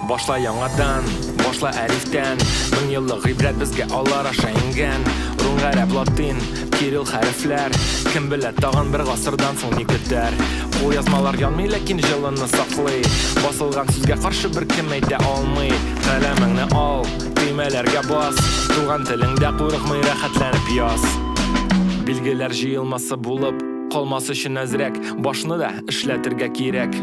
Башла яңадан, башла әлифтән. Мең еллык гыйбрәт безгә алар аша иңгән. Рум, гарәп, латин, кирилл хәрефләр. Кем белә, тагын бер гасырдан соң ни көтәр. Кулъязмалар янмый, ләкин җылыны саклый. Басылган сүзгә каршы беркем әйтә алмый. Каләмеңне ал, төймәләргә бас. Туган телеңдә курыкмый рәхәтләнеп яз. Билгеләр җыелмасы булып калмас өчен әзрәк башны да эшләтергә кирәк.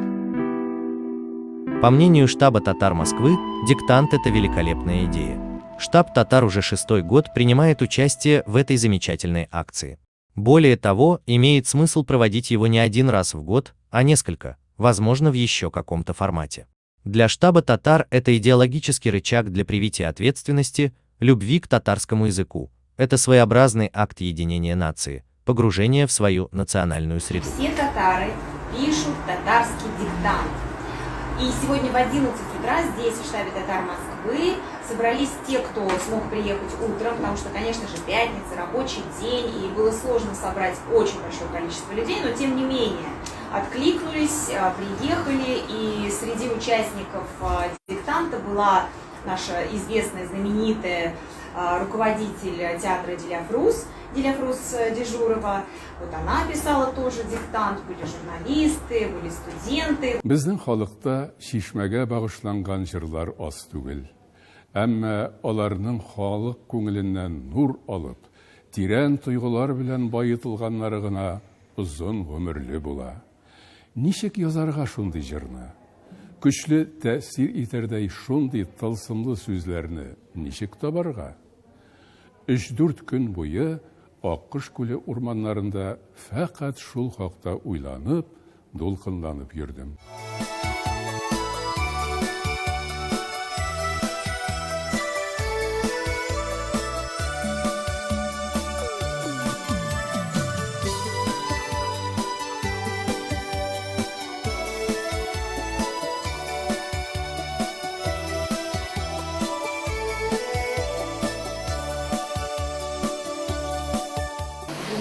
По мнению штаба татар Москвы, диктант это великолепная идея. Штаб татар уже шестой год принимает участие в этой замечательной акции. Более того, имеет смысл проводить его не один раз в год, а несколько, возможно, в еще каком-то формате. Для штаба татар это идеологический рычаг для привития ответственности, любви к татарскому языку. Это своеобразный акт единения нации, погружение в свою национальную среду. Все татары пишут татарский диктант. И сегодня в 11 утра здесь, в штабе татар Москвы, собрались те, кто смог приехать утром, потому что, конечно же, пятница, рабочий день, и было сложно собрать очень большое количество людей, но тем не менее откликнулись, приехали, и среди участников диктанта была наша известная, знаменитая руководитель театра Диляфрус, Диляфрус Дежурова. Вот она писала тоже диктант, были журналисты, были студенты. Безнең халыкта чишмәгә багышланган җырлар аз түгел. Әмма аларның халык күңеленнән нур алып, тирән тойгылар белән баетылганнары гына озын гомерле була. Ничек язарга шундый җырны? Көчле тәэсир итәрдәй шундый тылсымлы сүзләрне ничек табарга? Өч-дүрт көн буе Аккош күле урманнарында фәкать шул хакта уйланып, дулкынланып йөрдем.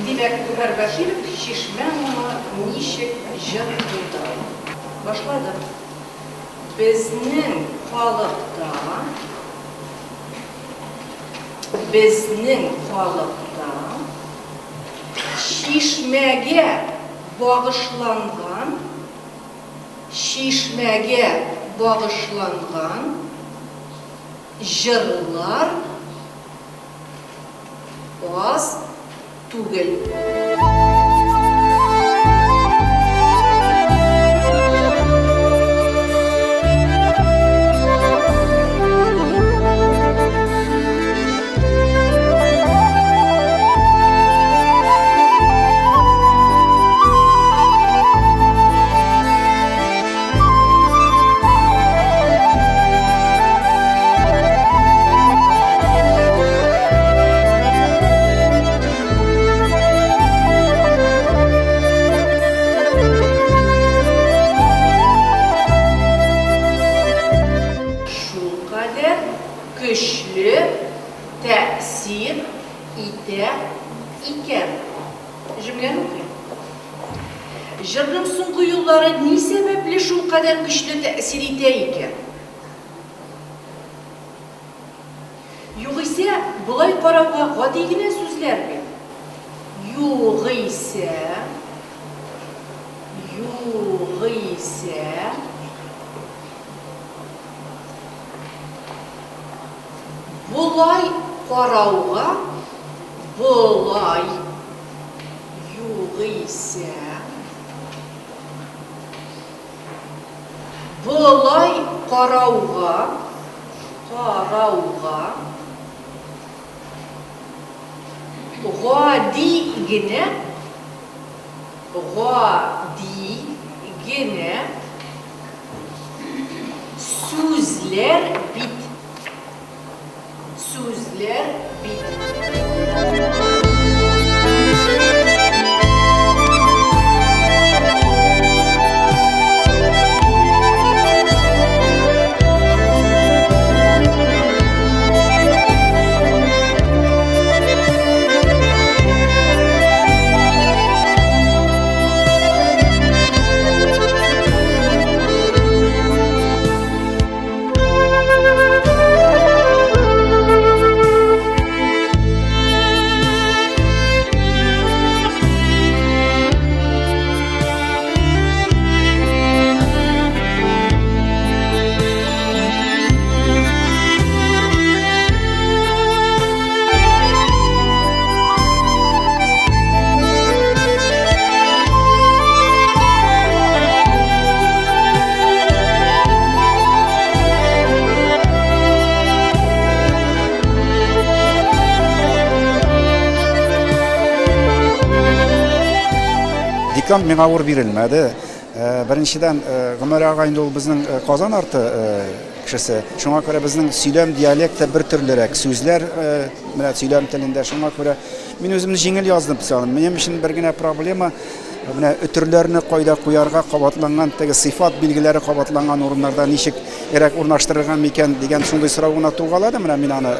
Димәк, Гомәр Бәширов Чишмә моңы ничек җыр булды? Башладык. Безнең халыкта, безнең халыкта чишмәгә багышланган, чишмәгә багышланган җырлар аз түгел. Шулкадәр көчле тәэсир итә икән. Җөмләне укыйм. Җырның соңгы юллары ни сәбәпле шулкадәр көчле тәэсир итә икән? Югыйсә, болай карауга гади генә сүзләр бит. Югыйсә, югыйсә. Болай карауга, болай, югыйсә. Болай карауга, карауга, гади генә, гади генә сүзләр бит. Сүзләр бит. Диктант миңа авыр бирелмәде. Беренчедән, Гомәр ага инде ул безнең Казан арты кешесе. Шуңа күрә безнең сөйләм диалекты бер төрлерәк. Сүзләр менә сөйләм телендә. Шуңа күрә мин үземне җиңел яздым. Минем өчен бер генә проблема, менә өтерләрне кайда куярга, кабатланган теге сыйфат билгеләре кабатланган урыннарда ничегрәк урнаштырырга микән дигән шундый сорау гына тугалады. Менә мин аны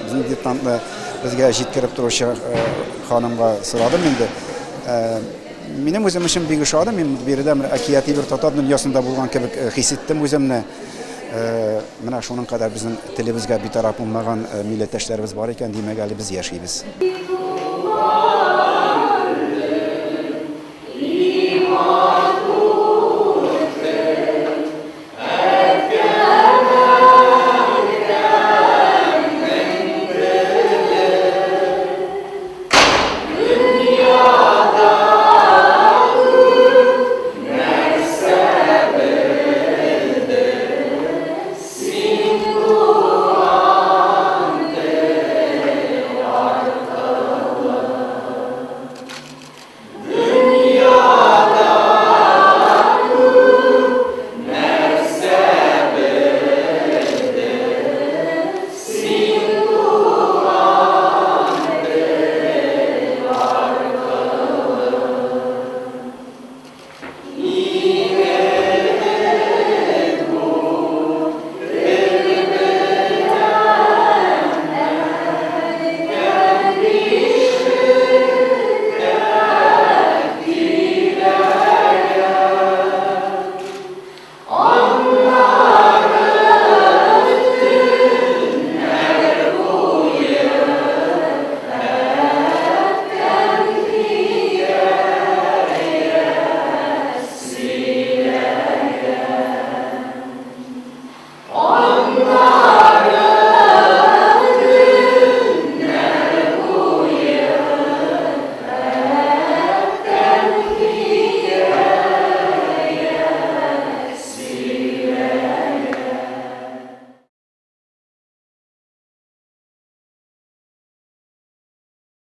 безнең диктантны безгә җиткереп торучы ханымга сорадым инде. Минем үзем өчен бик ошады. Мин биредә менә әкияти бер татар дөньясында булган кебек хис иттем үземне. Менә шуның кадәр безнең телебезгә битараф булмаган милләттәшләребез бар икән, димәк, әле без яшибез.